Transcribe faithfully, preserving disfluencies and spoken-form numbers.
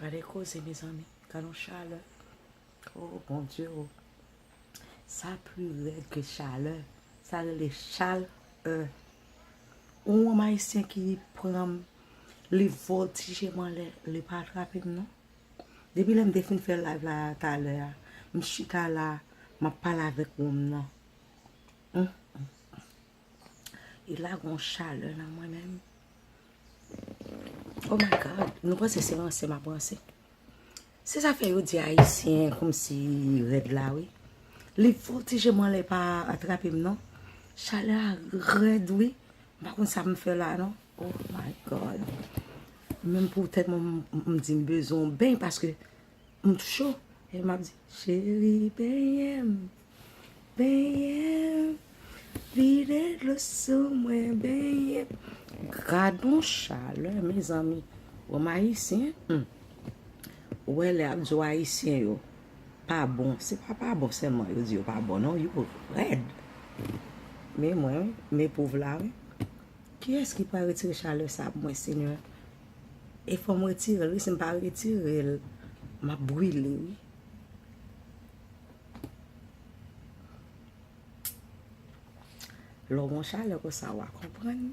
Gade koze, mezanmi. Gade yon chalè. Oh, Bondye, oh. Sa pli rèd ke chalè. Sa rele chalè. Yon nonm ayisyen ki pran m, li vòltije m anlè, li pa atrape m, non. Depi lè m te fin fè live la talè a, m chita la, m ap pale avèk wonm nan. Hum, hum, hum. E la gon chalè nan mwen menm. Oh my God, nou panse se ranse m ap ranse? Se sa fè yo di ayisyen kòmsi rèd la, wi. Li vòltije m anlè, pa atrape m, non. Chalè a rèd, wi. M pa konn sa m fè la, non. Oh my God. Menm pou tèt mwen, m, m, m di m bezwen yon beny paske m cho. E m ap di, cheri, benyen m, benyen m, vide dlo sou mwen, benyen m. Gad yon chalè, mezanmi. Wonm ayisyen, hmm. Ou wè lè y ap di w ayisyen yo pa bon, se pa pa bon sèlman yo di yo pa bon, non, yo rèd. Men mwen, wi, men pòv la, wi. Kiyès ki pral retire chalè sa pou mwen, Senyè? E fò m retire l, wi, si m pa retire l, m ap brile, wi. Lè w gon chalè konsa, w a konprann.